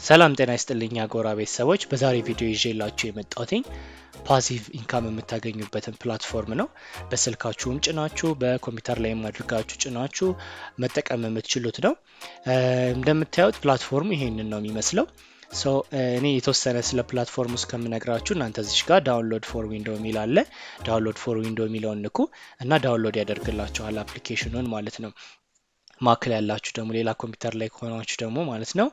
ሰላም ጤና ይስጥልኝ አጎራ ቤተሰቦች፣ በዛሬ ቪዲዮ ይዤላችሁ የመጣሁትኝ passive income የምታገኙበትን platform ነው። በስልካችሁም ጭናችሁ በኮምፒውተር ላይም አድርጋችሁ ጭናችሁ መጠቀም የምትችሉት ነው። እንደምታዩት platform ኡ ይሄንን ነው የሚመስለው። So እኔ የተወሰነ ስለ platform ኡ እስከምነግራችሁ እናንተ እዚች ጋር download for window የሚል አለ። Download for window የሚለውን ንኩ እና download ያደርግላችኋል application ኑን ማለት ነው። Mac ላይ ያላችሁ ደግሞ፣ ሌላ ኮምፒውተር ላይ ከሆናችሁ ደግሞ ማለት ነው፣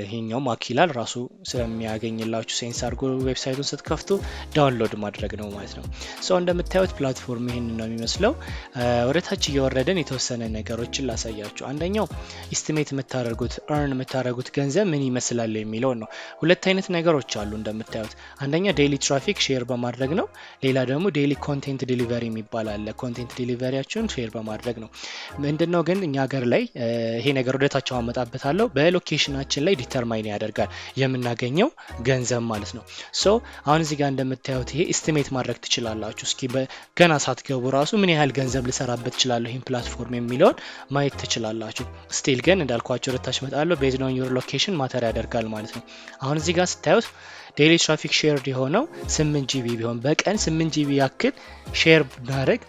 ይሄኛው Mac ይላል፣ ራሱ ስለሚያገኝላችሁ sense አድርጎ website ኡን ስትከፍቱ download ማድረግ ነው ማለት ነው። So እንደምታዩት platform ይሄንን ነው የሚመስለው። ወደ ታች እየወረድን የተወሰነ ነገሮችን ላሳያችሁ። አንደኛው estimate የምታደርጉት፣ earn የምታደርጉት ገንዘብ ምን ይመስላል የሚለውን ነው። ሁለት አይነት ነገሮች አሉ እንደምታዩት። አንደኛ daily traffic share በማድረግ ነው። ሌላ ደግሞ daily content delivery የሚባል አለ። Content delivery ያችሁን share በማድረግ ነው። ምንድነው ግን እኛ ሀገር ላይ ይሄ ነገር ወደ ታች አመጣበታለሁ፣ በ location ኣችን ላይ determine ያደርጋል የምናገኘው ገንዘብ ማለት ነው። So አሁን እዚህ ጋር እንደምታዩት ይሄ estimate ማድረግ ትችላላችሁ። እስኪ ገና ሳትገቡ ራሱ ምን ያህል ገንዘብ ልሰራበት እችላለሁ ይህን platform የሚለውን ማየት ትችላላችሁ። Still ግን እንዳልኳችሁ ወደ ታች እመጣለሁ። Based on your location matter ያደርጋል ማለት ነው። አሁን እዚህ ጋር ስታዩት daily traffic shared የሆነው 8 GB ቢሆን፣ በቀን 8 GB ያክል share ብናደርግ፣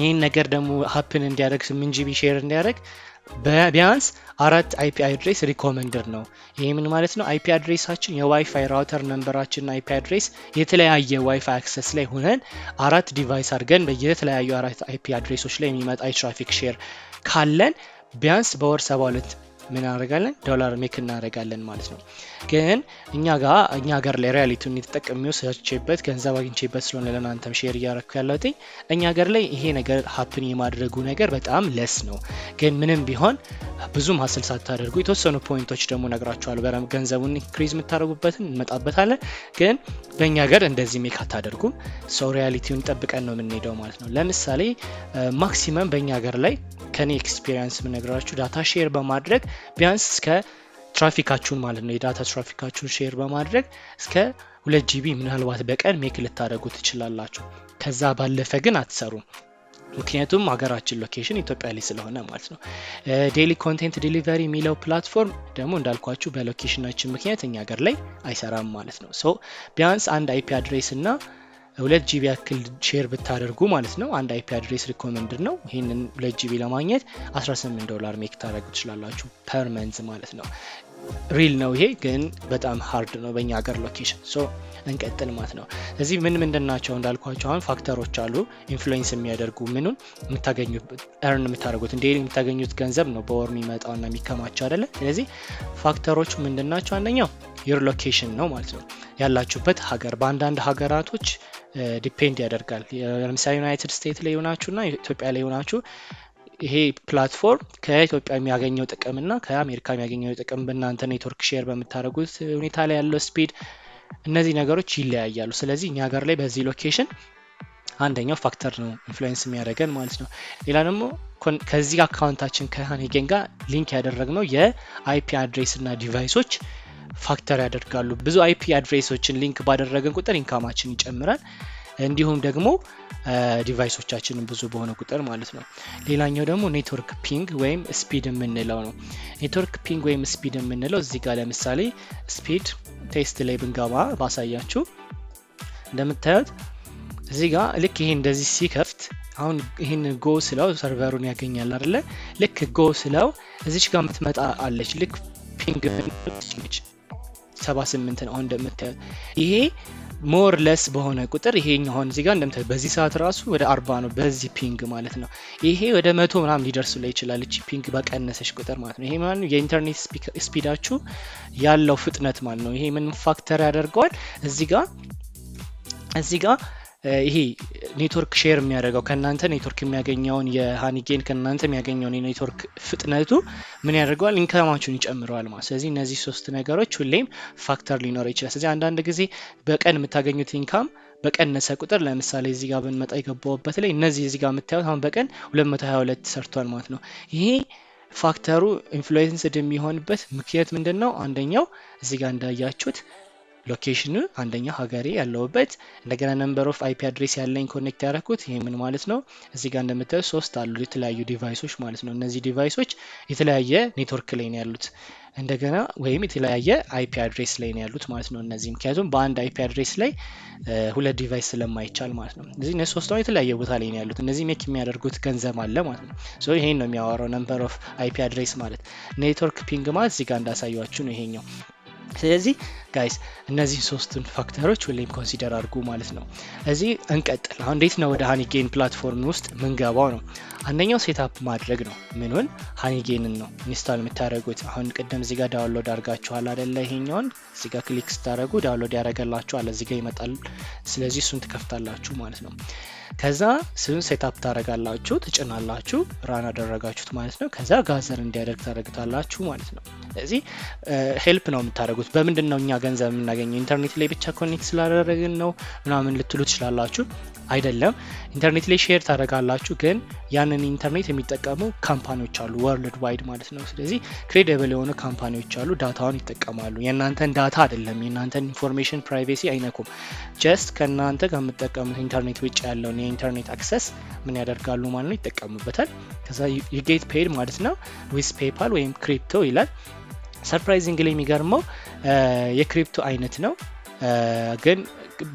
ይህን ነገር ደግሞ happen እንዲያደርግ፣ 8 GB share እንዲያደርግ ቢያንስ አራት IP address recommended ነው። ይህ ምን ማለት ነው? IP address ኣችን የ WiFi router number ኣችን IP address የተለያየ WiFi access ላይ ሆነን አራት device አድርገን በየተለያዩ አራት IP address ኦች ላይ የሚመጣ የ traffic share ካለን ቢያንስ በወር 72 ምን እናደርጋለን፣ ዶላር make እናደርጋለን ማለት ነው። ግን እኛ ጋር፣ እኛ ሀገር ላይ reality ውን የተጠቀሚው ሰርቼበት ገንዘብ አግኝቼበት ስለሆነ ለእናንተም share እያረኩ ያለሁት፣ እኛ ሀገር ላይ ይሄ ነገር happen የማድረጉ ነገር በጣም less ነው። ግን ምንም ቢሆን ብዙም hassle ሳታደርጉ የተወሰኑ point ኦች ደግሞ ነግራችኋለሁ። በረም ገንዘቡን increase የምታደርጉበትን እንመጣበታለን። ግን በእኛ ሀገር እንደዚህ make አታደርጉም። So reality ውን ጠብቀን ነው የምንሄደው ማለት ነው። ለምሳሌ maximum በእኛ ሀገር ላይ ከኔ experience የምነግራችሁ data share በማድረግ ቢያንስ እስከ ትራፊካችሁን ማለት ነው፣ የ data traffic ኣችሁን share በማድረግ እስከ 2 GB ምናልባት በቀን make ልታደርጉ ትችላላችሁ። ከዛ ባለፈ ግን አትሰሩም። ምክንያቱም ሀገራችን location ኢትዮጵያ ላይ ስለሆነ ማለት ነው። Daily content delivery የሚለው platform ደግሞ እንዳልኳችሁ በ location ኣችን ምክንያት እኛ ሀገር ላይ አይሰራም ማለት ነው። So ቢያንስ አንድ IP address እና 2 GB ያክል share ብታደርጉ ማለት ነው። አንድ IP address recommended ነው። ይህንን 2 GB ለማግኘት 18 ዶላር make ታደርጉ ትችላላችሁ per month ማለት ነው። Real ነው ይሄ፣ ግን በጣም hard ነው በእኛ ሀገር location። So እንቀጥል ማለት ነው። እዚህ ምን ምንድን ናቸው እንዳልኳችሁ አሁን factor ኦች አሉ influence የሚያደርጉ ምኑን የምታገኙት፣ earn የምታደርጉት፣ daily የምታገኙት ገንዘብ ነው በወር የሚመጣውና የሚከማቸው አይደለ። ስለዚህ factor ኦቹ ምንድን ናቸው? አንደኛው your location ነው ማለት ነው፣ ያላችሁበት ሀገር። በአንዳንድ ሀገራቶች depend ያደርጋል። ለምሳሌ ዩናይትድ ስቴትስ ላይ ሆናችሁና ኢትዮጵያ ላይ ሆናችሁ ይሄ platform ከኢትዮጵያ የሚያገኘው ጥቅም እና ከአሜሪካ የሚያገኘው ጥቅም፣ በእናንተ network share በምታደርጉት ሁኔታ ላይ ያለው speed፣ እነዚህ ነገሮች ይለያያሉ። ስለዚህ እኛ ሀገር ላይ በዚህ location አንደኛው factor ነው influence የሚያደርገን ማለት ነው። ሌላ ደግሞ ከዚህ account ኣችን ከ Honeygain ጋር link ያደረግነው የ IP address እና device ኦች factor ያደርጋሉ። ብዙ IP address ኦችን link ባደረግን ቁጥር income ኣችን ይጨምራል። እንዲሁም ደግሞ device ኦቻችንን ብዙ በሆነ ቁጥር ማለት ነው። ሌላኛው ደግሞ network ping ወይም speed የምንለው ነው። Network ping ወይም speed የምንለው እዚህ ጋር ለምሳሌ speed test ላይ ብንገባ ባሳያችሁ፣ እንደምታዩት እዚህ ጋር ልክ ይሄ እንደዚህ ሲከፍት፣ አሁን ይህን go ስለው server ኡን ያገኛል አይደለ? ልክ go ስለው እዚች ጋር የምትመጣ አለች። ልክ ping 78 ነው። አሁን እንደምታዩት ይሄ more less በሆነ ቁጥር ይሄኛው አሁን እዚህ ጋር እንደምታዩት በዚህ ሰዓት ራሱ ወደ 40 ነው በዚህ ping ማለት ነው። ይሄ ወደ 100 ምናምን ሊደርሱ ላይ ይችላል እቺ ping በቀነሰች ቁጥር ማለት ነው። ይሄ ማለት የኢንተርኔት speed ኣችሁ ያለው ፍጥነት ማለት ነው። ይሄ ምን factor ያደርገዋል? እዚህ ጋር ይሄ network share የሚያደርገው፣ ከእናንተ ኔትወርክ የሚያገኘውን፣ የ Honeygain ከእናንተ የሚያገኘውን የኔትወርክ ፍጥነቱ ምን ያደርገዋል? Income ኣችሁን ይጨምረዋል ማለት። ስለዚህ እነዚህ ሶስት ነገሮች ሁሌም factor ሊኖረው ይችላል። ስለዚህ አንዳንድ ጊዜ በቀን የምታገኙት income በቀነሰ ቁጥር፣ ለምሳሌ እዚህ ጋር ብንመጣ የገባሁበት ላይ እነዚህ እዚህ ጋር የምታዩት አሁን በቀን 222 ሰርቷል ማለት ነው። ይሄ factor ኡ influenced የሚሆንበት ምክንያት ምንድን ነው? አንደኛው እዚህ ጋር እንዳያችሁት Location ኑ አንደኛ ሀገሬ ያለውበት፣ እንደገና number of IP address ያለኝ connect ያደረኩት። ይሄ ምን ማለት ነው? እዚህ ጋር እንደምታዩ ሶስት አሉ የተለያዩ device ኦች ማለት ነው። እነዚህ device ኦች የተለያየ ኔትወርክ ላይ ነው ያሉት እንደገና ወይም የተለያየ IP address ላይ ነው ያሉት ማለት ነው። እነዚህ ምክንያቱም በአንድ IP address ላይ ሁለት device ስለማይቻል ማለት ነው። እነዚህ እነዚህ ሶስቱ የተለያየ ቦታ ላይ ነው ያሉት። እነዚህ make የሚያደርጉት ገንዘብ አለ ማለት ነው። So ይሄን ነው የሚያወራው number of IP address ማለት። Network ping ማለት እዚህ ጋር እንዳሳያችሁ ነው ይሄኛው። ስለዚህ guys፣ እነዚህ ሶስቱን factor ኦች ሁሌም consider አድርጉ ማለት ነው። እዚህ እንቀጥል። አሁን እንዴት ነው ወደ Honeygain platform ውስጥ ምንገባው ነው? አንደኛው setup ማድረግ ነው። ምኑን? Honeygain ን ነው install የምታደርጉት። አሁን ቅድም እዚህ ጋር download አድርጋችኋል አደለ? ይሄኛውን እዚህ ጋር click ስታደርጉ download ያደረገላችኋል፣ እዚህ ጋር ይመጣል። ስለዚህ እሱን ትከፍታላችሁ ማለት ነው። ከዛ እሱን setup ታደርጋላችሁ፣ ትጭናላችሁ፣ run አደረጋችሁት ማለት ነው። ከዛ gather እንዲያደርግ ታደርጉታላችሁ ማለት ነው። ስለዚህ help ነው የምታደርጉት። በምንድን ነው እኛ ገንዘብ የምናገኘው? ኢንተርኔት ላይ ብቻ connect ስላደረግን ነው ምናምን ልትሉ ትችላላችሁ። አይደለም። ኢንተርኔት ላይ share ታደርጋላችሁ፣ ግን ያንን ኢንተርኔት የሚጠቀሙ company ዎች አሉ worldwide ማለት ነው። ስለዚህ credible የሆኑ company ዎች አሉ፣ data ውን ይጠቀማሉ። የእናንተን data አይደለም፣ የእናንተን information privacy አይነኩም። Just ከእናንተ ከምትጠቀሙት ኢንተርኔት ውጭ ያለውን የኢንተርኔት access ምን ያደርጋሉ ማለት ነው፣ ይጠቀሙበታል። ከዛ you get paid ማለት ነው with PayPal ወይም crypto ይላል። Surprisingly የሚገርመው የ crypto አይነት ነው፣ ግን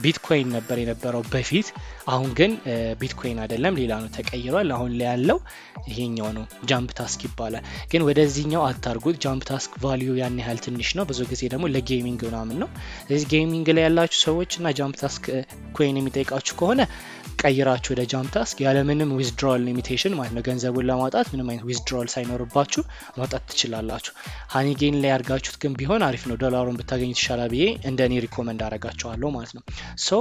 ቢትኮይን ነበር የነበረው በፊት። አሁን ግን ቢትኮይን አይደለም፣ ሌላ ነው፣ ተቀይሯል። አሁን ላይ ያለው ይሄኛው ነው፣ JumpTask ይባላል። ግን ወደዚህኛው አታርጉት። JumpTask value ያን ያህል ትንሽ ነው። ብዙ ጊዜ ደግሞ ለ gaming ምናምን ነው። ስለዚህ gaming ላይ ያላችሁ ሰዎች እና JumpTask coin የሚጠይቃችሁ ከሆነ ቀይራችሁ ወደ JumpTask ያለምንም withdrawal limitation ማለት ነው። ገንዘቡን ለማውጣት ምንም አይነት withdrawal ሳይኖርባችሁ ማውጣት ትችላላችሁ። Honeygain ላይ ያርጋችሁት ግን ቢሆን አሪፍ ነው። ዶላሩን ብታገኙት ይሻላል ብዬ እንደ እኔ recommend አረጋችኋለሁ ማለት ነው። So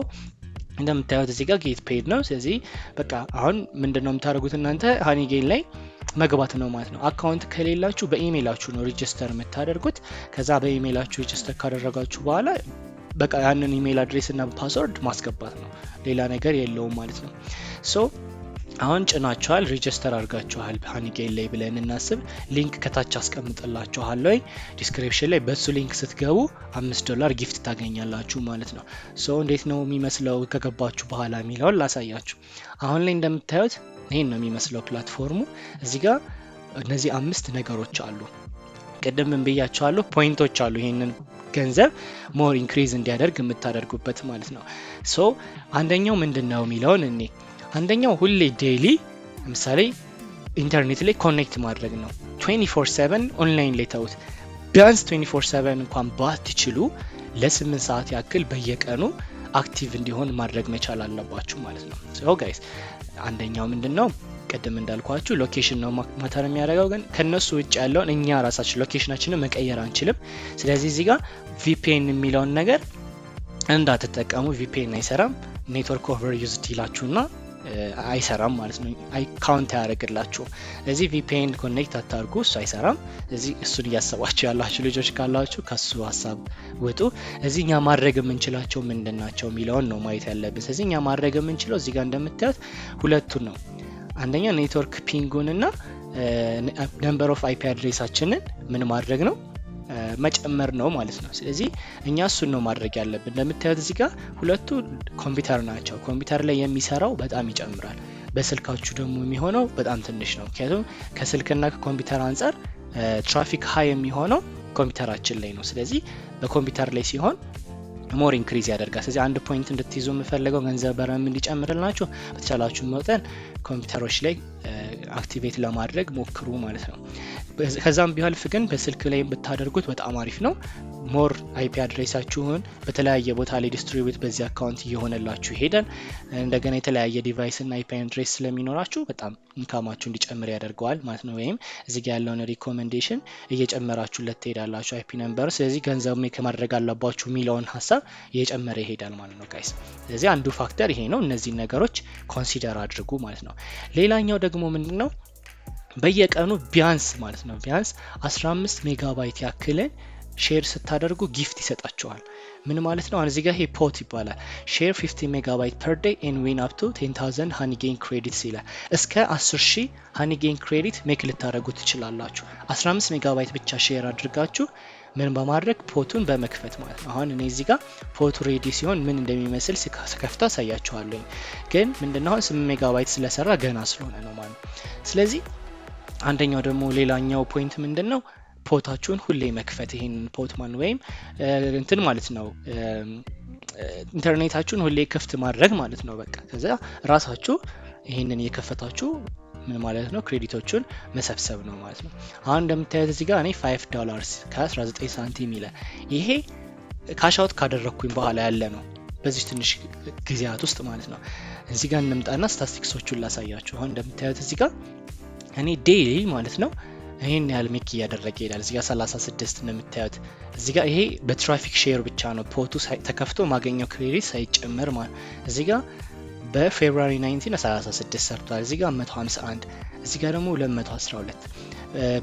እንደምታዩት እዚህ ጋር get paid ነው። ስለዚህ በቃ አሁን ምንድን ነው የምታደርጉት እናንተ? Honeygain ላይ መግባት ነው ማለት ነው። Account ከሌላችሁ በኢሜይላችሁ ነው register የምታደርጉት። ከዛ በኢሜይላችሁ register ካደረጋችሁ በኋላ በቃ ያንን email address እና password ማስገባት ነው። ሌላ ነገር የለውም ማለት ነው። So አሁን ጭናችኋል፣ register አድርጋችኋል Honeygain ላይ ብለን እናስብ። Link ከታች አስቀምጥላችኋለሁ description ላይ። በሱ link ስትገቡ 5 ዶላር gift ታገኛላችሁ ማለት ነው። So እንዴት ነው የሚመስለው ከገባችሁ በኋላ የሚለውን ላሳያችሁ። አሁን ላይ እንደምታዩት ይህን ነው የሚመስለው platform ኡ። እዚህ ጋር እነዚህ አምስት ነገሮች አሉ። ቅድም ምን ብያችኋለሁ? Point ኦች አሉ፣ ይህንን ገንዘብ more increase እንዲያደርግ የምታደርጉበት ማለት ነው። So አንደኛው ምንድን ነው የሚለውን እኔ አንደኛው ሁሌ daily ለምሳሌ ኢንተርኔት ላይ connect ማድረግ ነው። 24/7 ኦንላይን ላይ ተውት። ቢያንስ 24/7 እንኳን ባትችሉ ለ8 ሰዓት ያክል በየቀኑ active እንዲሆን ማድረግ መቻል አለባችሁ ማለት ነው። So guys፣ አንደኛው ምንድን ነው? ቅድም እንዳልኳችሁ location ነው matter የሚያደርገው፣ ግን ከነሱ ውጭ ያለውን እኛ ራሳችን location ኣችንን መቀየር አንችልም። ስለዚህ እዚህ ጋር VPN የሚለውን ነገር እንዳትጠቀሙ። VPN አይሰራም። Network overused ይላችሁና አይሰራም ማለት ነው። አይ count አያደርግላችሁም። ስለዚህ VPN connect አታርጉ፣ እሱ አይሰራም። እዚህ እሱን እያሰባችሁ ያላችሁ ልጆች ካላችሁ ከሱ ሀሳብ ውጡ። እዚህ እኛ ማድረግ የምንችላቸው ምንድን ናቸው የሚለውን ነው ማየት ያለብን። ስለዚህ እኛ ማድረግ የምንችለው እዚህ ጋር እንደምታዩት ሁለቱን ነው። አንደኛ network ping ኡን እና number of IP address ኣችንን ምን ማድረግ ነው፣ መጨመር ነው ማለት ነው። ስለዚህ እኛ እሱን ነው ማድረግ ያለብን። እንደምታዩት እዚህ ጋር ሁለቱ ኮምፒውተር ናቸው። ኮምፒውተር ላይ የሚሰራው በጣም ይጨምራል። በስልካችሁ ደግሞ የሚሆነው በጣም ትንሽ ነው። ምክንያቱም ከስልክና ከኮምፒውተር አንጻር traffic high የሚሆነው ኮምፒውተራችን ላይ ነው። ስለዚህ በኮምፒውተር ላይ ሲሆን more increase ያደርጋል። ስለዚህ አንድ point እንድትይዙ የምፈልገው ገንዘብ በረም እንዲጨምርላችሁ በተቻላችሁ መጠን ኮምፒውተሮች ላይ activate ለማድረግ ሞክሩ ማለት ነው። ከዛም ቢያልፍ ግን በስልክ ላይ ብታደርጉት በጣም አሪፍ ነው። More IP address ኣችሁን በተለያየ ቦታ ላይ distribute በዚህ account እየሆነላችሁ ይሄዳል። እንደገና የተለያየ device እና IP address ስለሚኖራችሁ በጣም income ኣችሁ እንዲጨምር ያደርገዋል ማለት ነው። ወይም እዚህ ጋ ያለውን recommendation እየጨመራችሁለት ትሄዳላችሁ IP number። ስለዚህ ገንዘብ make ማድረግ አለባችሁ የሚለውን ሀሳብ እየጨመረ ይሄዳል ማለት ነው guys። ስለዚህ አንዱ factor ይሄ ነው። እነዚህን ነገሮች consider አድርጉ ማለት ነው። ሌላኛው ደግሞ ምንድን ነው? በየቀኑ ቢያንስ ማለት ነው ቢያንስ 15 ሜጋባይት ያክልን share ስታደርጉ gift ይሰጣችኋል። ምን ማለት ነው? አሁን እዚህ ጋር ይሄ pot ይባላል። Share 15 megabyte per day and win up to 10,000 Honeygain credits ይላል። እስከ 10,000 Honeygain credit make ልታደርጉ ትችላላችሁ። 15 ሜጋባይት ብቻ share አድርጋችሁ ምን በማድረግ? Bot ኡን በመክፈት ማለት ነው። አሁን እኔ እዚህ ጋር bot ኡ ready ሲሆን ምን እንደሚመስል ስከፍተው አሳያችኋለሁ። ግን ምንድነው፣ አሁን 8 ሜጋባይት ስለሰራ ገና ስለሆነ ነው ማለት ነው። ስለዚህ አንደኛው ደግሞ ሌላኛው point ምንድን ነው? Bot ኣችሁን ሁሌ መክፈት፣ ይሄንን bot ማን ወይም እንትን ማለት ነው፣ ኢንተርኔታችሁን ሁሌ ክፍት ማድረግ ማለት ነው። በቃ ከዛ ራሳችሁ ይሄንን እየከፈታችሁ ምን ማለት ነው፣ credit ኦቹን መሰብሰብ ነው ማለት ነው። አሁን እንደምታዩት እዚህ ጋር እኔ 5 ዶላርስ ከ19 ሳንቲም ይላል። ይሄ cash out ካደረግኩኝ በኋላ ያለ ነው፣ በዚህ ትንሽ ጊዜያት ውስጥ ማለት ነው። እዚህ ጋር እንምጣና ስታስቲክሶቹን ላሳያችሁ። አሁን እንደምታዩት እዚህ ጋር እኔ daily ማለት ነው ይህን ያህል make እያደረገ ይሄዳል። እዚህ ጋር 36 እንደምታዩት፣ እዚህ ጋር ይሄ በ traffic share ብቻ ነው፣ bot ኡ ተከፍቶ ማገኘው credit ሳይጨምር ማለት። እዚህ ጋር በ February 19 36 ሰርቷል። እዚህ ጋር 151፣ እዚህ ጋር ደግሞ 212።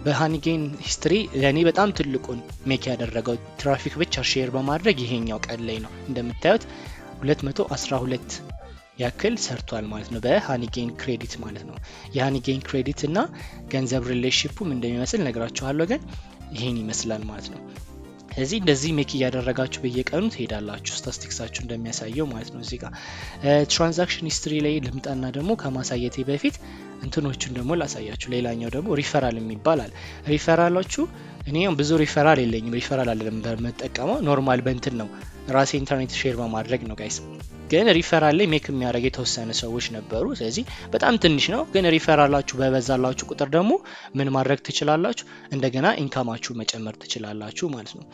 በ Honeygain history ለእኔ በጣም ትልቁን make ያደረገው ትራፊክ ብቻ share በማድረግ ይሄኛው ቀን ላይ ነው። እንደምታዩት 212 ያክል ሰርቷል ማለት ነው፣ በ Honeygain credit ማለት ነው። የ Honeygain credit እና ገንዘብ relationship ኡ ምን እንደሚመስል ነግራችኋለሁ፣ ግን ይሄን ይመስላል ማለት ነው። ስለዚህ እንደዚህ make እያደረጋችሁ በየቀኑ ትሄዳላችሁ፣ ስታስቲክሳችሁ እንደሚያሳየው ማለት ነው። እዚህ ጋር transaction history ላይ ልምጣና ደግሞ ከማሳየቴ በፊት እንትኖቹን ደግሞ ላሳያችሁ። ሌላኛው ደግሞ ሪፈራል የሚባል አለ። ሪፈራሎቹ እኔ ብዙ ሪፈራል የለኝም። ሪፈራል አይደለም በምጠቀመው፣ normal በእንትን ነው፣ ራሴ ኢንተርኔት share በማድረግ ነው guys። ግን ሪፈራል ላይ make የሚያደርግ የተወሰነ ሰዎች ነበሩ። ስለዚህ በጣም ትንሽ ነው። ግን ሪፈራላችሁ በበዛላችሁ ቁጥር ደግሞ ምን ማድረግ ትችላላችሁ? እንደገና income ኣችሁ መጨመር ትችላላችሁ ማለት ነው።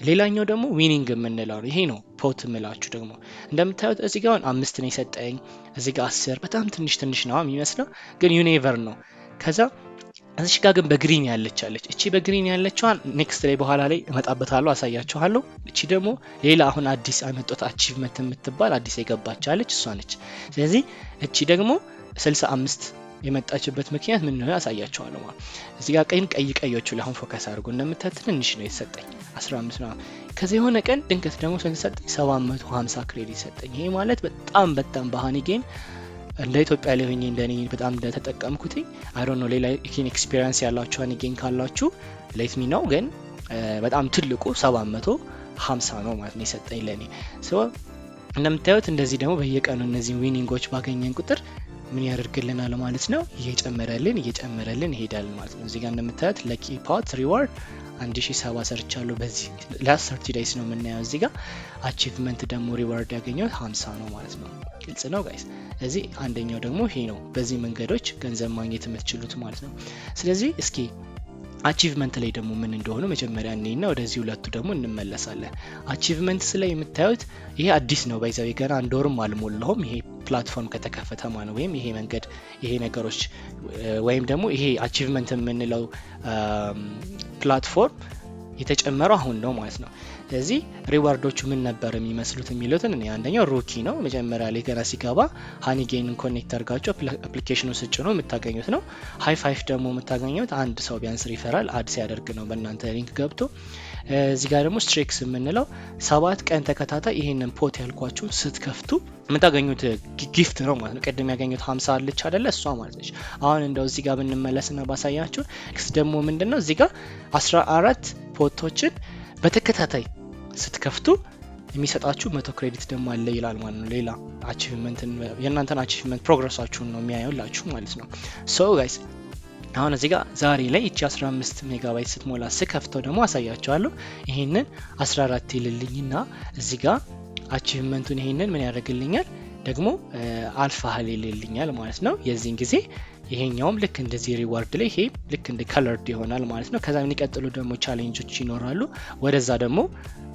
ሌላኛው ደግሞ winning የምንለው ነው። ይሄ ነው bot የምላችሁ። ደግሞ እንደምታዩት እዚህ ጋር አምስት ነው የሰጠኝ፣ እዚህ ጋር 10፣ በጣም ትንሽ ትንሽ ነው የሚመስለው፣ ግን you never know። ከዛ እዚች ጋር ግን በ green ያለች አለች። እቺ በ green ያለችዋን next ላይ በኋላ ላይ እመጣበታለሁ፣ አሳያችኋለሁ። እቺ ደግሞ ሌላ አሁን አዲስ አመጡት achievement የምትባል አዲስ የገባች አለች፣ እሷ ነች። ስለዚህ እቺ ደግሞ 65 የመጣችበት ምክንያት ምን እንደሆነ አሳያችኋለሁ ማለት። እዚህ ጋር ቀይን ቀይ ቀዮቹ ላይ አሁን focus አድርጉ። እንደምታዩት ትንንሽ ነው የተሰጠኝ፣ 15 ነው። ከዚህ የሆነ ቀን ድንገት ደግሞ ስንት ሰጠኝ? 750 credit ሰጠኝ። ይሄ ማለት በጣም በጣም በ Honeygain እንደ ኢትዮጵያ ላይ ሆኜ እንደኔ በጣም እንደተጠቀምኩት I don't know፣ ሌላ experience ያላችሁ Honeygain ካላችሁ let me know። ግን በጣም ትልቁ 750 ነው ማለት ነው የሰጠኝ ለእኔ። እንደምታዩት እንደዚህ ደግሞ በየቀኑ እነዚህ winning ኦች ባገኘን ቁጥር ምን ያደርግልናል ማለት ነው? እየጨመረልን እየጨመረልን ይሄዳል ማለት ነው። እዚህ ጋር እንደምታዩት lucky pot reward 1070 ሰርቻለሁ። በዚህ last 30 days ነው የምናየው። እዚህ ጋር achievement ደግሞ reward ያገኘሁት 50 ነው ማለት ነው። ግልጽ ነው guys። ስለዚህ አንደኛው ደግሞ ይሄ ነው። በዚህ መንገዶች ገንዘብ ማግኘት የምትችሉት ማለት ነው። ስለዚህ እስኪ achievement ላይ ደግሞ ምን እንደሆኑ መጀመሪያ እኔና ወደዚህ ሁለቱ ደግሞ እንመለሳለን። Achievements ላይ የምታዩት ይሄ አዲስ ነው፣ by the way ገና አንድ ወርም አልሞላውም ይሄ platform ከተከፈተ ማለት ነው። ወይም ይሄ መንገድ፣ ይሄ ነገሮች ወይም ደግሞ ይሄ achievement የምንለው platform የተጨመረው አሁን ነው ማለት ነው። ስለዚህ reward ኦቹ ምን ነበር የሚመስሉት የሚሉትን እኔ አንደኛው rookie ነው። መጀመሪያ ላይ ገና ሲገባ Honeygain ን connect አድርጋችሁ application ኑ ስትጭኑ የምታገኙት ነው። High five ደግሞ የምታገኙት አንድ ሰው ቢያንስ referral add ሲያደርግ ነው በእናንተ link ገብቶ። እዚህ ጋር ደግሞ streaks የምንለው 7 ቀን ተከታታይ ይሄንን bot ያልኳችሁን ስትከፍቱ የምታገኙት gift ነው ማለት ነው። ቅድም ያገኙት 50 አለች አደለ? እሷ ማለት ነች። አሁን እንደው እዚህ ጋር ብንመለስና ባሳያችሁ ስ ደግሞ ምንድን ነው፣ እዚህ ጋር 14 bot ኦችን በተከታታይ ስትከፍቱ የሚሰጣችሁ 100 credit ደግሞ አለ ይላል ማለት ነው። ሌላ achievement የእናንተን achievement progress ኣችሁን ነው የሚያየውላችሁ ማለት ነው። So guys፣ አሁን እዚህ ጋር ዛሬ ላይ እቺ 15 ሜጋባይት ስትሞላ ስከፍተው ደግሞ አሳያችኋለሁ። ይሄንን 14 ይልልኝና እዚህ ጋር achievement ኡን ይሄንን ምን ያደርግልኛል ደግሞ አልፋህል ይልልኛል ማለት ነው። የዚህን ጊዜ ይሄኛውም ልክ እንደዚህ reward ላይ ይሄ ልክ እንደ colored ይሆናል ማለት ነው። ከዛ የሚቀጥሉ ደግሞ challenge ኦች ይኖራሉ። ወደዛ ደግሞ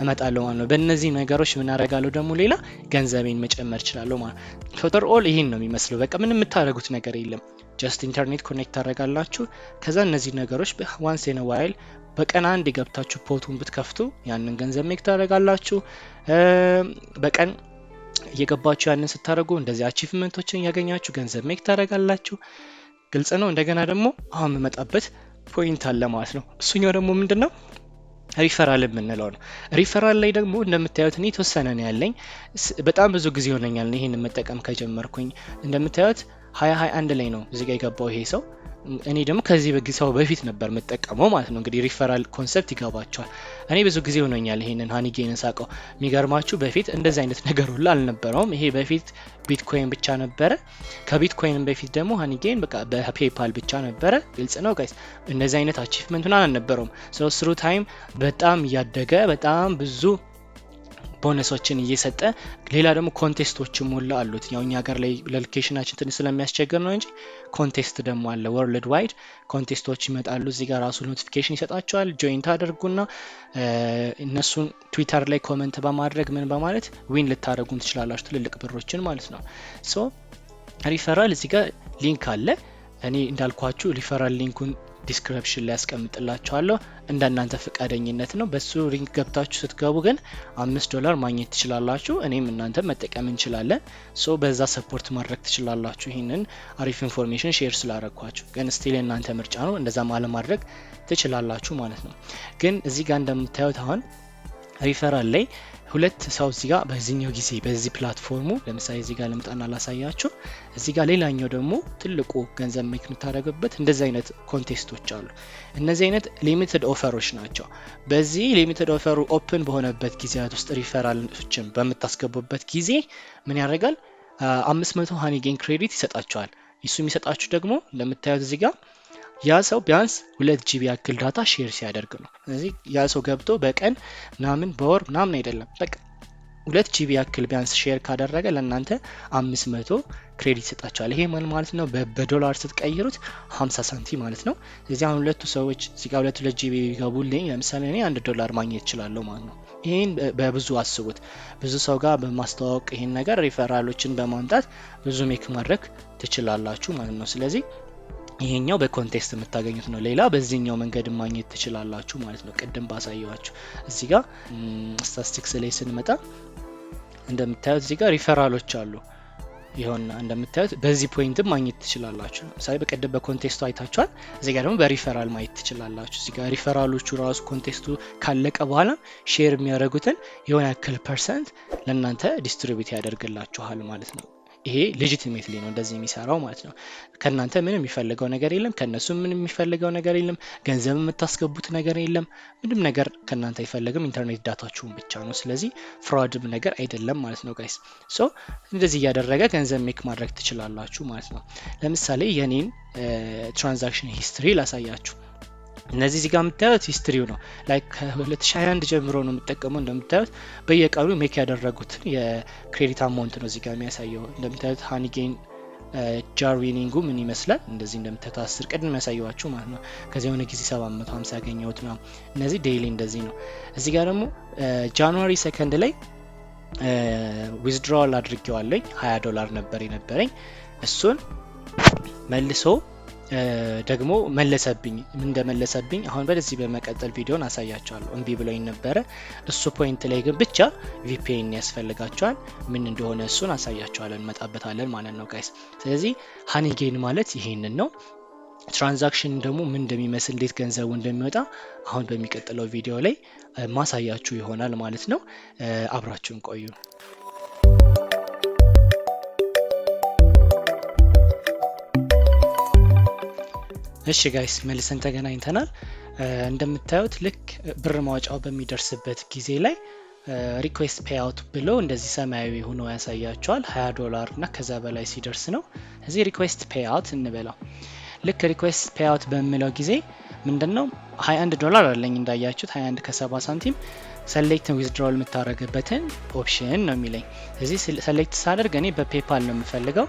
እመጣለሁ ማለት ነው። በእነዚህ ነገሮች ምን አደርጋለሁ ደግሞ ሌላ ገንዘቤን መጨመር እችላለሁ ማለት ነው። Overall ይሄን ነው የሚመስለው። በቃ ምንም የምታደርጉት ነገር የለም። Just ኢንተርኔት connect ታደርጋላችሁ። ከዛ እነዚህ ነገሮች once in a while በቀን አንድ የገብታችሁ bot ኡን ብትከፍቱ ያንን ገንዘብ make ታደርጋላችሁ። በቀን እየገባችሁ ያንን ስታደርጉ እንደዚህ achievement ኦችን እያገኛችሁ ገንዘብ make ታደርጋላችሁ። ግልጽ ነው። እንደገና ደግሞ አሁን የምመጣበት point አለ ማለት ነው። እሱኛው ደግሞ ምንድን ነው? ሪፈራል የምንለው ነው። ሪፈራል ላይ ደግሞ እንደምታዩት እኔ የተወሰነ ነው ያለኝ። በጣም ብዙ ጊዜ ሆነኛል ይሄን መጠቀም ከጀመርኩኝ። እንደምታዩት 2021 ላይ ነው እዚህ ጋር የገባው ይሄ ሰው። እኔ ደግሞ ከዚህ ሰው በፊት ነበር የምጠቀመው ማለት ነው። እንግዲህ referral concept ይገባቸዋል። እኔ ብዙ ጊዜ ሆኖኛል ይሄንን Honeygain ን ሳቀው። የሚገርማችሁ በፊት እንደዚህ አይነት ነገር ሁላ አልነበረውም። ይሄ በፊት ቢትኮይን ብቻ ነበረ። ከቢትኮይንም በፊት ደግሞ Honeygain በቃ በ PayPal ብቻ ነበረ። ግልጽ ነው guys። እንደዚህ አይነት achievement ምናምን አልነበረውም። So through time በጣም እያደገ፣ በጣም ብዙ ቦነሶችን እየሰጠ፣ ሌላ ደግሞ contest ኦችም ሁላ አሉት። ያው እኛ ሀገር ላይ ለ location ኣችን ትንሽ ስለሚያስቸግር ነው እንጂ contest ደግሞ አለ። Worldwide contest ኦች ይመጣሉ። እዚህ ጋር ራሱ notification ይሰጣቸዋል። Join ታደርጉና እነሱን ትዊተር ላይ comment በማድረግ፣ ምን በማለት win ልታደርጉን ትችላላችሁ፣ ትልልቅ ብሮችን ማለት ነው። So referral እዚህ ጋር link አለ። እኔ እንዳልኳችሁ referral link ኡን description ላይ ያስቀምጥላችኋለሁ። እንደ እናንተ ፈቃደኝነት ነው። በሱ link ገብታችሁ ስትገቡ ግን 5 ዶላር ማግኘት ትችላላችሁ። እኔም እናንተ መጠቀም እንችላለን። So በዛ support ማድረግ ትችላላችሁ። ይህንን አሪፍ information share ስላረግኳችሁ፣ ግን still የእናንተ ምርጫ ነው። እንደዛም አለማድረግ ትችላላችሁ ማለት ነው። ግን እዚህ ጋር እንደምታዩት አሁን ሪፈራል ላይ ሁለት ሰው እዚህ ጋር በዚህኛው ጊዜ በዚህ platform ኡ፣ ለምሳሌ እዚህ ጋር ልምጣና ላሳያችሁ። እዚህ ጋር ሌላኛው ደግሞ ትልቁ ገንዘብ make የምታደርግበት እንደዚህ አይነት contest ኦች አሉ። እነዚህ አይነት limited offer ኦች ናቸው። በዚህ limited offer ኡ open በሆነበት ጊዜያት ውስጥ ሪፈራሎችን በምታስገቡበት ጊዜ ምን ያደርጋል? 500 Honeygain credit ይሰጣቸዋል። እሱ የሚሰጣችሁ ደግሞ እንደምታዩት እዚህ ጋር ያ ሰው ቢያንስ 2 GB ያክል data share ሲያደርግ ነው። ስለዚህ ያ ሰው ገብቶ በቀን ምናምን፣ በወር ምናምን አይደለም፣ በቃ 2 GB ያክል ቢያንስ share ካደረገ ለእናንተ 500 credit ይሰጣቸዋል። ይሄ ምን ማለት ነው? በዶላር ስትቀይሩት 50 ሳንቲም ማለት ነው። ስለዚህ አሁን ሁለቱ ሰዎች እዚህ ጋር ሁለት ሁለት GB ቢገቡልኝ ለምሳሌ እኔ 1 ዶላር ማግኘት እችላለሁ ማለት ነው። ይህን በብዙ አስቡት። ብዙ ሰው ጋር በማስተዋወቅ፣ ይህን ነገር ሪፈራሎችን በማምጣት ብዙ make ማድረግ ትችላላችሁ ማለት ነው። ስለዚህ ይሄኛው በ contest የምታገኙት ነው። ሌላ በዚህኛው መንገድ ማግኘት ትችላላችሁ ማለት ነው። ቅድም ባሳየዋችሁ እዚህ ጋር ስታቲስቲክስ ላይ ስንመጣ እንደምታዩት እዚህ ጋር ሪፈራሎች አሉ። ይኸውና እንደምታዩት በዚህ point ም ማግኘት ትችላላችሁ። ለምሳሌ በቀደም በ contest ኡ አይታችኋል። እዚህ ጋር ደግሞ በሪፈራል ማየት ትችላላችሁ። እዚህ ጋር ሪፈራሎቹ ራሱ contest ኡ ካለቀ በኋላ share የሚያደርጉትን የሆነ ያክል percent ለእናንተ distribute ያደርግላችኋል ማለት ነው። ይሄ legitimately ነው እንደዚህ የሚሰራው ማለት ነው። ከእናንተ ምንም የሚፈልገው ነገር የለም፣ ከእነሱ ምንም የሚፈልገው ነገር የለም፣ ገንዘብ የምታስገቡት ነገር የለም፣ ምንም ነገር ከእናንተ አይፈልግም። ኢንተርኔት data ችሁን ብቻ ነው። ስለዚህ fraud ም ነገር አይደለም ማለት ነው guys። So እንደዚህ እያደረገ ገንዘብ make ማድረግ ትችላላችሁ ማለት ነው። ለምሳሌ የኔን transaction history ላሳያችሁ። እነዚህ እዚህ ጋር የምታዩት history ው ነው። Like ከ2021 ጀምሮ ነው የምጠቀመው። እንደምታዩት በየቀኑ make ያደረጉትን የ credit amount ነው እዚህ ጋር የሚያሳየው። እንደምታዩት Honeygain jar winning ኡ ምን ይመስላል? እንደዚህ እንደምታዩት 10 ቅድም ያሳየዋችሁ ማለት ነው። ከዚያ የሆነ ጊዜ 750 ያገኘሁት ነው። እነዚህ daily እንደዚህ ነው። እዚህ ጋር ደግሞ January 2 ላይ withdrawal አድርጌዋለኝ። 20 ዶላር ነበር የነበረኝ፣ እሱን መልሶ ደግሞ መለሰብኝ። ምን እንደመለሰብኝ አሁን በዚህ በመቀጠል ቪዲዮን አሳያቸዋለሁ። እምቢ ብለውኝ ነበረ። እሱ point ላይ ግን ብቻ VPN ያስፈልጋቸዋል። ምን እንደሆነ እሱን አሳያቸዋለን፣ እንመጣበታለን ማለት ነው guys። ስለዚህ Honeygain ማለት ይሄንን ነው። Transaction ደግሞ ምን እንደሚመስል፣ እንዴት ገንዘቡ እንደሚወጣ አሁን በሚቀጥለው ቪዲዮ ላይ ማሳያችሁ ይሆናል ማለት ነው። አብራችሁን ቆዩ። እሺ guys፣ መልሰን ተገናኝተናል። እንደምታዩት ልክ ብር ማውጫው በሚደርስበት ጊዜ ላይ request payout ብሎ እንደዚህ ሰማያዊ ሆኖ ያሳያቸዋል። 20 ዶላር እና ከዛ በላይ ሲደርስ ነው። እዚህ request payout እንበለው። ልክ request payout በምለው ጊዜ ምንድን ነው፣ 21 ዶላር አለኝ እንዳያችሁት፣ 21 ከ70 ሳንቲም። Select withdrawal የምታደርግበትን option ነው የሚለኝ። እዚህ select ሳደርግ እኔ በ PayPal ነው የምፈልገው።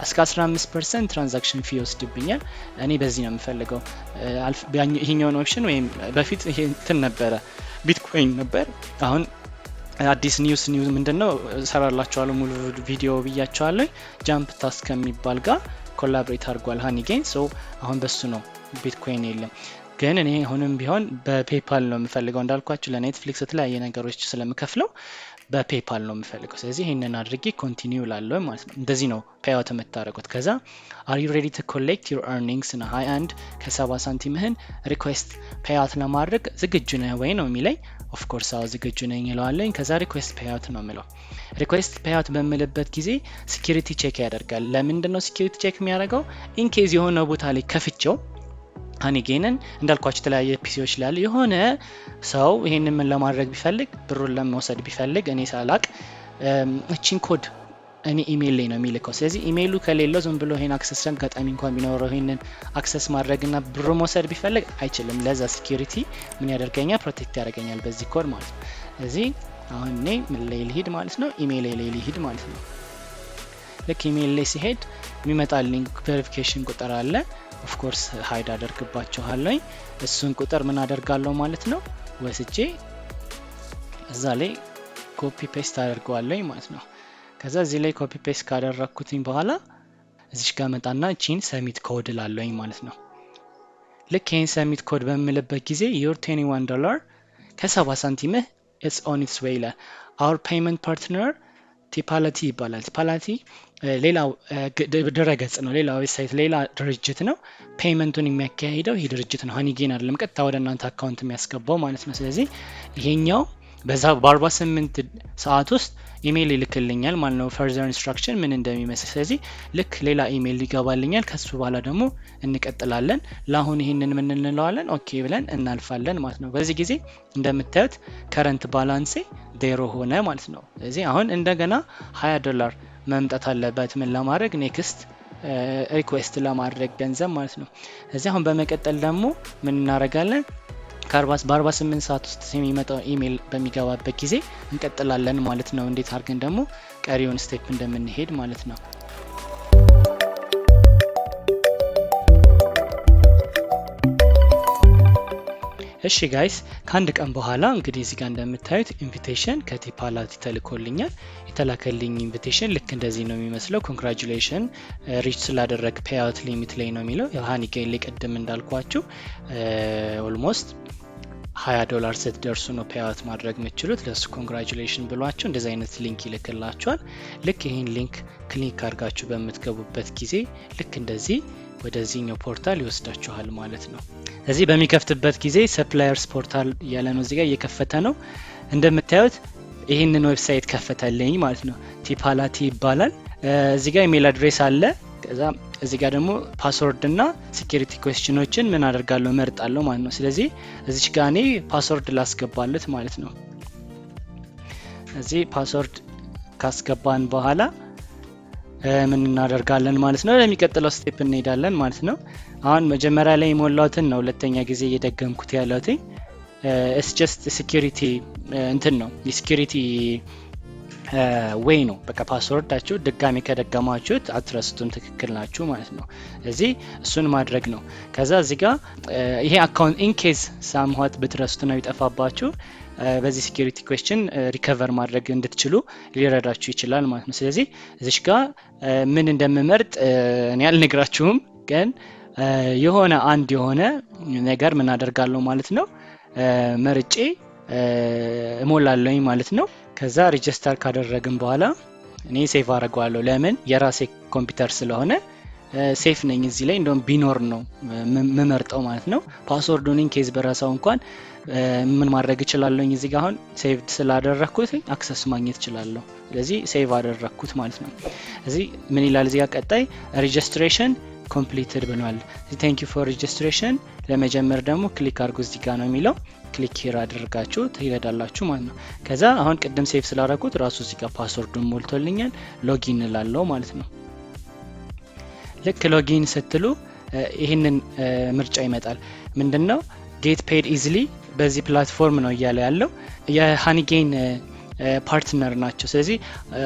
እስከ 15% transaction fee ይወስድብኛል። እኔ በዚህ ነው የምፈልገው ይሄኛውን option። ወይም በፊት ይሄ እንትን ነበረ፣ ቢትኮይን ነበር። አሁን አዲስ news ምንድን ነው፣ እሰራላችኋለሁ ሙሉ ቪዲዮ ብያቸዋለሁ። JumpTask ከሚባል ጋር collaborate አድርጓል Honeygain። So አሁን በሱ ነው፣ ቢትኮይን የለም። ግን እኔ አሁንም ቢሆን በ PayPal ነው የምፈልገው፣ እንዳልኳችሁ ለ Netflix የተለያየ ነገሮች ስለምከፍለው በ PayPal ነው የምፈልገው። ስለዚህ ይህንን አድርጌ continue እላለሁ ማለት ነው። እንደዚህ ነው payout የምታደርጉት። ከዛ "Are you ready to collect your earnings?" ነው፣ 21 ከ70 ሳንቲምህን request payout ለማድረግ ዝግጁ ነህ ወይ ነው የሚለኝ። Of course አዎ ዝግጁ ነኝ እለዋለኝ። ከዛ request payout ነው የምለው። Request payout በምልበት ጊዜ security check ያደርጋል። ለምንድን ነው security check የሚያደርገው? In case የሆነ ቦታ ላይ ከፍቼው Honeygain ን እንዳልኳቸው የተለያየ PC ዎች ላይ የሆነ ሰው ይሄንን ምን ለማድረግ ቢፈልግ፣ ብሩን ለመውሰድ ቢፈልግ እኔ ሳላቅ እቺን ኮድ እኔ ኢሜይል ላይ ነው የሚልከው። ስለዚህ ኢሜይሉ ከሌለው ዝም ብሎ ይሄን access አጋጣሚ እንኳን ቢኖረው ይሄንን access ማድረግና ብሩ መውሰድ ቢፈልግ አይችልም። ለዛ security ምን ያደርገኛል? Protect ያደርገኛል በዚህ ኮድ ማለት ነው። ስለዚህ አሁን እኔ ምን ላይ ልሂድ ማለት ነው? ኢሜይል ላይ ልሂድ ማለት ነው። ልክ ኢሜይል ላይ ሲሄድ የሚመጣልኝ verification ቁጥር አለ። Of course hide አደርግባችኋለኝ። እሱን ቁጥር ምን አደርጋለሁ ማለት ነው፣ ወስጄ እዛ ላይ copy paste አደርገዋለኝ ማለት ነው። ከዛ እዚህ ላይ copy paste ካደረግኩትኝ በኋላ እዚች ጋር መጣና እቺን submit code እላለሁኝ ማለት ነው። ልክ ይህን submit code በምልበት ጊዜ "Your 21 ዶላር ከ70 ሳንቲምህ it's on its way" ይላል። Our payment partner Tipalti ይባላል። Tipalti ሌላ ድረገጽ ነው፣ ሌላ website፣ ሌላ ድርጅት ነው። Payment ኡን የሚያካሂደው ይህ ድርጅት ነው። Honeygain አይደለም፣ ቀጥታ ወደ እናንተ account የሚያስገባው ማለት ነው። ስለዚህ ይሄኛው በዛ በ48 ሰዓት ውስጥ ኢሜይል ይልክልኛል ማለት ነው፣ further instruction ምን እንደሚመስል። ስለዚህ ልክ ሌላ ኢሜይል ይገባልኛል። ከሱ በኋላ ደግሞ እንቀጥላለን። ለአሁን ይህንን ምን እንለዋለን? Okay ብለን እናልፋለን ማለት ነው። በዚህ ጊዜ እንደምታዩት current balance ኤ 0 ሆነ ማለት ነው። ስለዚህ አሁን እንደገና 20 ዶላር መምጣት አለበት ምን ለማድረግ፣ next request ለማድረግ ገንዘብ ማለት ነው። እዚህ አሁን በመቀጠል ደግሞ ምን እናደርጋለን? በ48 ሰዓት ውስጥ የሚመጣው ኢሜይል በሚገባበት ጊዜ እንቀጥላለን ማለት ነው። እንዴት አድርገን ደግሞ ቀሪውን step እንደምንሄድ ማለት ነው። እሺ guys፣ ከአንድ ቀን በኋላ እንግዲህ እዚህ ጋር እንደምታዩት invitation ከ Tipalti ተልኮልኛል። የተላከልኝ invitation ልክ እንደዚህ ነው የሚመስለው። "Congratulation reach ስላደረግ payout limit" ላይ ነው የሚለው። Honeygain ላይ ቅድም እንዳልኳችሁ almost 20 ዶላር ስትደርሱ ነው payout ማድረግ የምትችሉት። ለሱ congratulation ብሏችሁ እንደዚህ አይነት link ይልክላችኋል። ልክ ይህን link click አድርጋችሁ በምትገቡበት ጊዜ ልክ እንደዚህ ወደዚህኛው portal ይወስዳችኋል ማለት ነው። እዚህ በሚከፍትበት ጊዜ suppliers portal እያለ ነው፣ እዚጋ እየከፈተ ነው። እንደምታዩት ይህንን website ከፈተልኝ ማለት ነው። Tipalti ይባላል። እዚህ ጋር email address አለ። ከዛ እዚህ ጋር ደግሞ password እና security question ኦችን ምን አደርጋለሁ፣ እመርጣለሁ ማለት ነው። ስለዚህ እዚች ጋር እኔ password ላስገባለት ማለት ነው። እዚህ password ካስገባን በኋላ ምን እናደርጋለን ማለት ነው? ለሚቀጥለው step እንሄዳለን ማለት ነው። አሁን መጀመሪያ ላይ የሞላሁትን ነው ሁለተኛ ጊዜ እየደገምኩት ያለሁት። It's just security እንትን ነው፣ የ security way ነው። በቃ password ኣችሁ ድጋሚ ከደገማችሁት አትረስቱም፣ ትክክል ናችሁ ማለት ነው። እዚህ እሱን ማድረግ ነው። ከዛ እዚህ ጋር ይሄ account in case somehow ብትረሱት ነው ይጠፋባችሁ በዚህ security question recover ማድረግ እንድትችሉ ሊረዳችሁ ይችላል ማለት ነው። ስለዚህ እዚሽ ጋር ምን እንደምመርጥ እኔ አልነግራችሁም፣ ግን የሆነ አንድ የሆነ ነገር ምን አደርጋለሁ ማለት ነው፣ መርጬ እሞላለሁኝ ማለት ነው። ከዛ register ካደረግን በኋላ እኔ save አደርገዋለሁ። ለምን? የራሴ ኮምፒውተር ስለሆነ safe ነኝ። እዚህ ላይ እንደውም ቢኖር ነው ምመርጠው ማለት ነው። Password ኡን in case በረሳው እንኳን ምን ማድረግ እችላለሁኝ? እዚህ ጋር አሁን save ስላደረግኩት access ማግኘት እችላለሁ። ስለዚህ save አደረግኩት ማለት ነው። እዚህ ምን ይላል? እዚህ ጋር ቀጣይ "Registration completed" ብሏል። "Thank you for registration"፣ ለመጀመር ደግሞ click አድርጉ እዚህ ጋር ነው የሚለው። Click here አድርጋችሁ ትሄዳላችሁ ማለት ነው። ከዛ አሁን ቅድም save ስላደረኩት ራሱ እዚህ ጋር password ኡን ሞልቶልኛል። Login እላለሁ ማለት ነው። ልክ login ስትሉ ይህንን ምርጫ ይመጣል። ምንድን ነው? "Get paid easily" በዚህ platform ነው እያለ ያለው። የ Honeygain partner ናቸው። ስለዚህ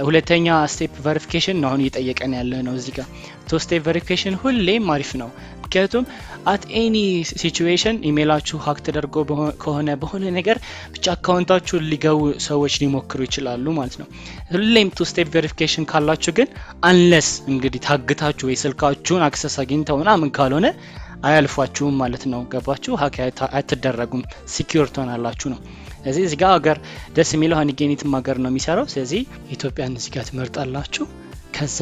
ሁለተኛ step verification ነው አሁን እየጠየቀን ያለ ነው። እዚህ ጋር two step verification ሁሌም አሪፍ ነው። ምክንያቱም at any situation ኢሜይላችሁ hack ተደርጎ ከሆነ፣ በሆነ ነገር ብቻ account ኣችሁን ሊገቡ ሰዎች ሊሞክሩ ይችላሉ ማለት ነው። ሁሌም two step verification ካላችሁ ግን unless እንግዲህ ታግታችሁ ወይ ስልካችሁን access አግኝተው ምናምን ካልሆነ አያልፏችሁም ማለት ነው። ገባችሁ? Hack አትደረጉም፣ secure ትሆናላችሁ ነው። ስለዚህ እዚህ ጋር ሀገር ደስ የሚለው Honeygain የትም ሀገር ነው የሚሰራው። ስለዚህ ኢትዮጵያን እዚህ ጋር ትመርጣላችሁ። ከዛ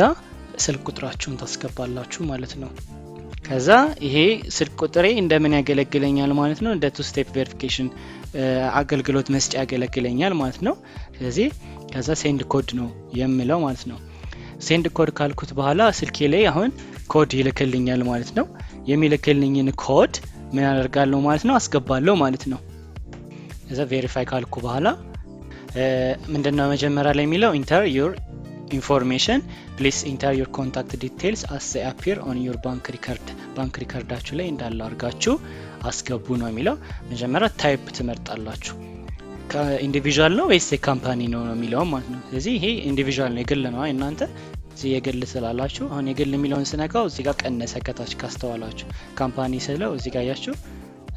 ስልክ ቁጥራችሁን ታስገባላችሁ ማለት ነው። ከዛ ይሄ ስልክ ቁጥሬ እንደምን ያገለግለኛል ማለት ነው? እንደ two step verification አገልግሎት መስጫ ያገለግለኛል ማለት ነው። ስለዚህ ከዛ send code ነው የምለው ማለት ነው። Send code ካልኩት በኋላ ስልኬ ላይ አሁን ኮድ ይልክልኛል ማለት ነው። የሚልክልኝን ኮድ ምን አደርጋለሁ ማለት ነው? አስገባለሁ ማለት ነው። ከዛ verify ካልኩ በኋላ ምንድነው መጀመሪያ ላይ የሚለው? "Enter your information. Please enter your contact details as they appear on your bank record." ባንክ record ኣችሁ ላይ እንዳለ አድርጋችሁ አስገቡ ነው የሚለው። መጀመሪያ type ትመርጣላችሁ። Individual ነው ወይስ የ company ነው ነው የሚለው ማለት ነው። ስለዚህ ይሄ individual ነው፣ የግል ነው። እናንተ እዚህ የግል ስላላችሁ አሁን የግል የሚለውን ስነካው እዚህ ጋር ቀነሰ ከታች ካስተዋላችሁ። Company ስለው እዚህ ጋር ያችሁ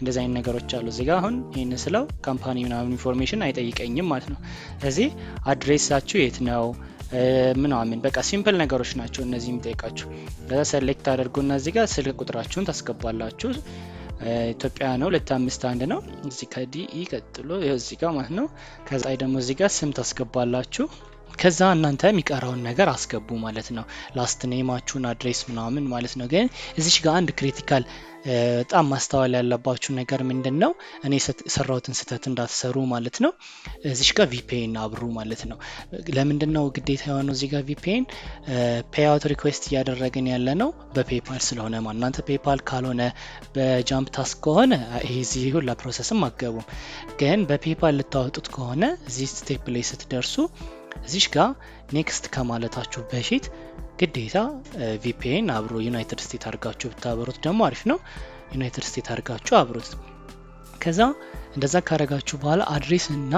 እንደዚህ አይነት ነገሮች አሉ። እዚህ ጋር አሁን ይህን ስለው company ምናምን information አይጠይቀኝም ማለት ነው። ስለዚህ address ኣችሁ የት ነው ምናምን በቃ simple ነገሮች ናቸው እነዚህ የሚጠይቃችሁ። ከዛ select አድርጉና እዚህ ጋር ስልክ ቁጥራችሁን ታስገባላችሁ። ኢትዮጵያ ነው፣ 251 ነው። እዚህ ከ DE ቀጥሎ እዚህ ጋር ማለት ነው። ከዛ ደግሞ እዚህ ጋር ስም ታስገባላችሁ። ከዛ እናንተ የሚቀረውን ነገር አስገቡ ማለት ነው። Last name ኣችሁን፣ address ምናምን ማለት ነው። ግን እዚች ጋር አንድ critical በጣም ማስተዋል ያለባችሁ ነገር ምንድን ነው? እኔ የሰራሁትን ስህተት እንዳትሰሩ ማለት ነው። እዚች ጋር VPN አብሩ ማለት ነው። ለምንድን ነው ግዴታ የሆነው እዚህ ጋር VPN? Payout request እያደረግን ያለ ነው በ PayPal ስለሆነ ማለት። እናንተ PayPal ካልሆነ በ JumpTask ከሆነ ይሄ እዚህ ሁላ process ም አገቡም። ግን በ PayPal ልታወጡት ከሆነ እዚህ step ላይ ስትደርሱ እዚሽ ጋር next ከማለታችሁ በፊት ግዴታ VPN አብሩ። United States አድርጋችሁ ብታበሩት ደግሞ አሪፍ ነው። United States አድርጋችሁ አብሩት። ከዛ እንደዛ ካረጋችሁ በኋላ address እና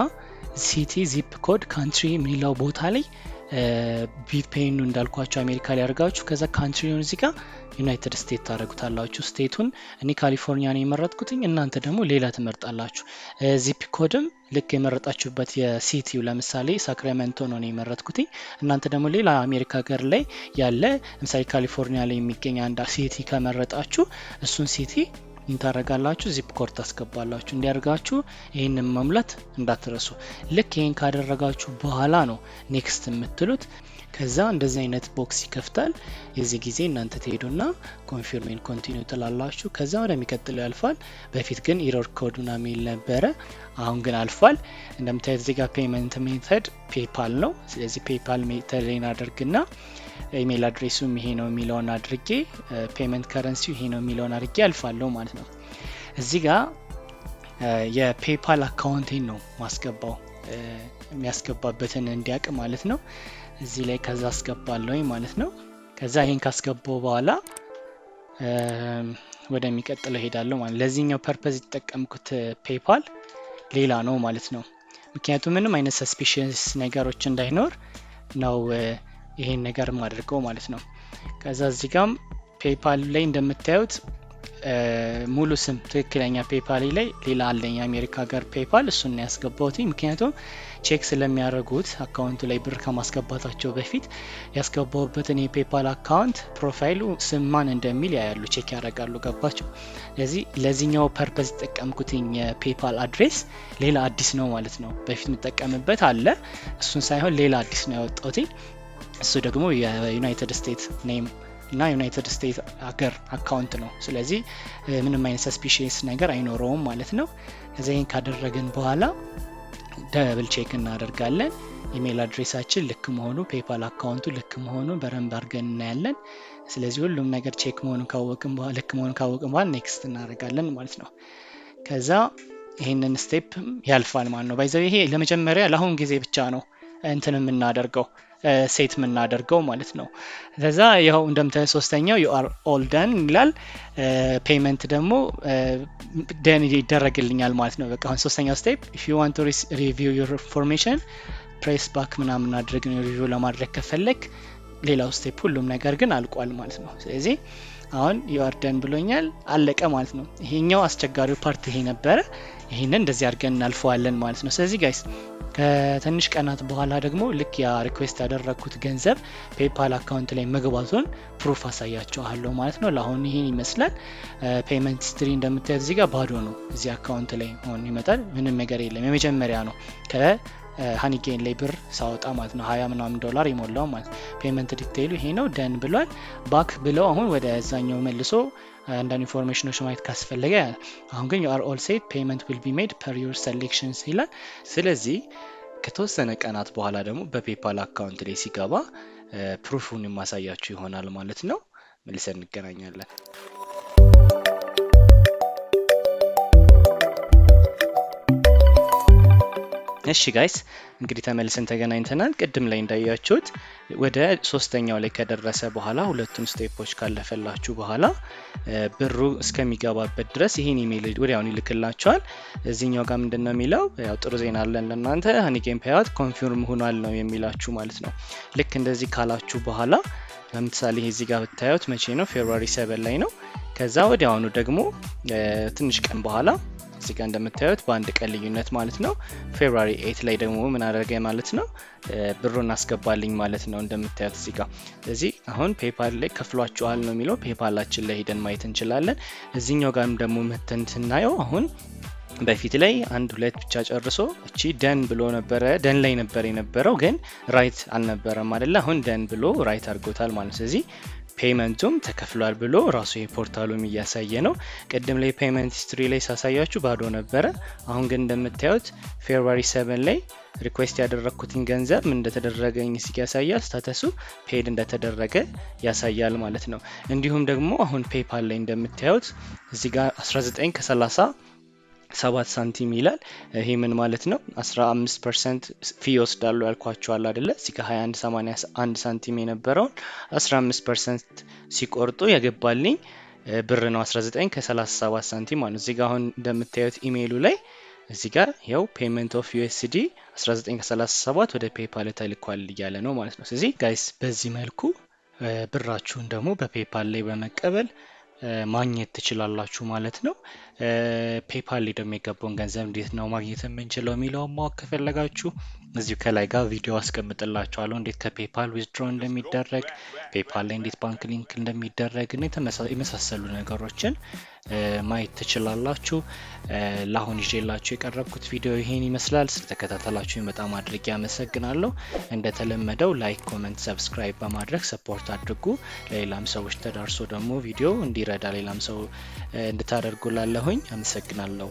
city፣ zip code፣ country የሚለው ቦታ ላይ VPN ኑ እንዳልኳችሁ አሜሪካ ላይ አድርጋችሁ ከዛ country ውን እዚህ ጋር United States ታደረጉታላችሁ። State ኡን እኔ ካሊፎርኒያ ነው የመረጥኩትኝ፣ እናንተ ደግሞ ሌላ ትመርጣላችሁ። Zip code ም ልክ የመረጣችሁበት የ city ው ለምሳሌ ሳክራሜንቶ ነው የመረጥኩትኝ። እናንተ ደግሞ ሌላ አሜሪካ ሀገር ላይ ያለ ለምሳሌ ካሊፎርኒያ ላይ የሚገኝ አንድ city ከመረጣችሁ እሱን city እንታረጋላችሁ፣ zip code ታስገባላችሁ። እንዲያርጋችሁ ይህንን መሙላት እንዳትረሱ። ልክ ይህን ካደረጋችሁ በኋላ ነው next የምትሉት። ከዛ እንደዚህ አይነት box ይከፍታል። የዚህ ጊዜ እናንተ ትሄዱና confirm and continue ትላላችሁ። ከዛ ወደሚቀጥለው ያልፋል። በፊት ግን error code ምናምን የሚል ነበረ። አሁን ግን አልፏል። እንደምታዩት እዚህ ጋር payment method PayPal ነው። ስለዚህ PayPal method አድርግና email address ኡም ይሄ ነው የሚለውን አድርጌ payment currency ው ይሄ ነው የሚለውን አድርጌ አልፋለሁ ማለት ነው። እዚህ ጋር የ PayPal account ኤን ነው ማስገባው፣ የሚያስገባበትን እንዲያውቅ ማለት ነው። እዚህ ላይ ከዛ አስገባለሁ ማለት ነው። ከዛ ይሄን ካስገባው በኋላ ወደሚቀጥለው ሄዳለሁ ማለት። ለዚህኛው purpose የተጠቀምኩት PayPal ሌላ ነው ማለት ነው። ምክንያቱም ምንም አይነት suspicious ነገሮች እንዳይኖር ነው ይሄን ነገር ማድርገው ማለት ነው። ከዛ እዚህ ጋም PayPal ላይ እንደምታዩት ሙሉ ስም ትክክለኛ PayPal ላይ ሌላ አለኝ የአሜሪካ ሀገር PayPal፣ እሱን ነው ያስገባሁት። ምክንያቱም check ስለሚያደርጉት account ኡ ላይ ብር ከማስገባታቸው በፊት ያስገባሁበትን የ PayPal account profile ኡ ስም ማን እንደሚል ያያሉ፣ check ያደርጋሉ። ገባቸው። ስለዚህ ለዚህኛው purpose የተጠቀምኩትኝ የ PayPal address ሌላ አዲስ ነው ማለት ነው። በፊት የምጠቀምበት አለ፣ እሱን ሳይሆን ሌላ አዲስ ነው ያወጣሁትኝ። እሱ ደግሞ የ United States name እና United States ሀገር account ነው። ስለዚህ ምንም አይነት suspicious ነገር አይኖረውም ማለት ነው። ከዚያ ይህን ካደረግን በኋላ double check እናደርጋለን። Email address ኣችን ልክ መሆኑ፣ PayPal account ኡ ልክ መሆኑ በደንብ አድርገን እናያለን። ስለዚህ ሁሉም ነገር check መሆኑን ካወቅን በኋላ፣ ልክ መሆኑን ካወቅን በኋላ next እናደርጋለን ማለት ነው። ከዛ ይህንን step ያልፋል ማለት ነው። By the way ይሄ ለመጀመሪያ ለአሁን ጊዜ ብቻ ነው እንትን የምናደርገው፣ set የምናደርገው ማለት ነው። ከዛ ይኸው እንደምታዩት ሶስተኛው "You are all done" ይላል። Payment ደግሞ done ይደረግልኛል ማለት ነው። በቃ አሁን ሶስተኛው step "If you want to review your information, press back" ምናምን አድርግ ነው review ለማድረግ ከፈለግ። ሌላው step ሁሉም ነገር ግን አልቋል ማለት ነው። ስለዚህ አሁን you are done ብሎኛል፣ አለቀ ማለት ነው። ይሄኛው አስቸጋሪው part ይሄ ነበረ። ይሄንን እንደዚህ አድርገን እናልፈዋለን ማለት ነው። ስለዚህ guys፣ ከትንሽ ቀናት በኋላ ደግሞ ልክ ያ request ያደረግኩት ገንዘብ PayPal account ላይ መግባቱን proof አሳያችኋለሁ ማለት ነው። ለአሁን ይህን ይመስላል። Payment history እንደምታዩት እዚህ ጋር ባዶ ነው። እዚህ account ላይ አሁን ይመጣል፣ ምንም ነገር የለም። የመጀመሪያ ነው ከ Honeygain ላይ ብር ሳወጣ ማለት ነው። 20 ምናምን ዶላር የሞላው ማለት payment detail ኡ ይሄ ነው። Done ብሏል። Back ብለው አሁን ወደ ዛኛው መልሶ አንዳንድ information ኖች ማየት ካስፈለገ፣ አሁን ግን you are all set, payment will be made per your selections ይላል። ስለዚህ ከተወሰነ ቀናት በኋላ ደግሞ በ PayPal account ላይ ሲገባ proof ኡን የማሳያችሁ ይሆናል ማለት ነው። መልሰን እንገናኛለን። እሺ guys፣ እንግዲህ ተመልሰን ተገናኝተናል። ቅድም ላይ እንዳያችሁት ወደ ሶስተኛው ላይ ከደረሰ በኋላ፣ ሁለቱን step ኦች ካለፈላችሁ በኋላ ብሩ እስከሚገባበት ድረስ ይህን ኢሜይል ወዲያውኑ ይልክላችኋል። እዚህኛው ጋር ምንድን ነው የሚለው? ያው ጥሩ ዜና አለን ለእናንተ፣ Honeygain payout confirm ሆኗል ነው የሚላችሁ ማለት ነው። ልክ እንደዚህ ካላችሁ በኋላ ለምሳሌ እዚህ ጋር ብታዩት መቼ ነው? February 7 ላይ ነው። ከዛ ወዲያውኑ ደግሞ ትንሽ ቀን በኋላ እዚህ ጋር እንደምታዩት በአንድ ቀን ልዩነት ማለት ነው February 8 ላይ ደግሞ ምን አደረገ ማለት ነው? ብሩን አስገባልኝ ማለት ነው እንደምታዩት እዚህ ጋር። ስለዚህ አሁን PayPal ላይ ከፍሏችኋል ነው የሚለው። PayPal ኣችን ላይ ሄደን ማየት እንችላለን። እዚህኛው ጋርም ደግሞ መተን ስናየው አሁን በፊት ላይ አንድ ሁለት ብቻ ጨርሶ እቺ done ብሎ ነበረ፣ done ላይ ነበር የነበረው ግን right አልነበረም አይደለ? አሁን done ብሎ right አድርጎታል ማለት ነው። ስለዚህ payment ኡም ተከፍሏል ብሎ ራሱ የ portal ኡም እያሳየ ነው። ቅድም ላይ payment history ላይ ሳሳያችሁ ባዶ ነበረ። አሁን ግን እንደምታዩት February 7 ላይ request ያደረግኩትን ገንዘብ ምን እንደተደረገኝ እዚህ ያሳያል። Status ኡ paid እንደተደረገ ያሳያል ማለት ነው። እንዲሁም ደግሞ አሁን PayPal ላይ እንደምታዩት እዚህ ጋር 19 ከ37 ሳንቲም ይላል። ይሄ ምን ማለት ነው? 15% fee ይወስዳሉ ያልኳቸዋል አይደለ? እዚህ ጋር 21.81 ሳንቲም የነበረውን 15% ሲቆርጡ የገባልኝ ብር ነው 19 ከ37 ሳንቲም ማለት ነው። እዚህ ጋር አሁን እንደምታዩት ኢሜይሉ ላይ እዚህ ጋር ይኸው payment of USD 19 ከ37 ወደ PayPal ተልኳል እያለ ነው ማለት ነው። ስለዚህ guys፣ በዚህ መልኩ ብራችሁን ደግሞ በ PayPal ላይ በመቀበል ማግኘት ትችላላችሁ ማለት ነው። PayPal ላይ ደግሞ የገባውን ገንዘብ እንዴት ነው ማግኘት የምንችለው የሚለውን ማወቅ ከፈለጋችሁ እዚሁ ከላይ ጋር ቪዲዮ አስቀምጥላችኋለሁ፣ እንዴት ከ PayPal withdraw እንደሚደረግ፣ PayPal ላይ እንዴት ባንክ link እንደሚደረግ እና የመሳሰሉ ነገሮችን ማየት ትችላላችሁ። ለአሁን ይዤላችሁ የቀረብኩት ቪዲዮ ይሄን ይመስላል። ስለተከታተላችሁኝ በጣም አድርጌ አመሰግናለሁ። እንደተለመደው like፣ comment፣ subscribe በማድረግ support አድርጉ። ለሌላም ሰዎች ተዳርሶ ደግሞ ቪዲዮ እንዲረዳ ሌላም ሰው እንድታደርጉ ላለሁኝ አመሰግናለሁ።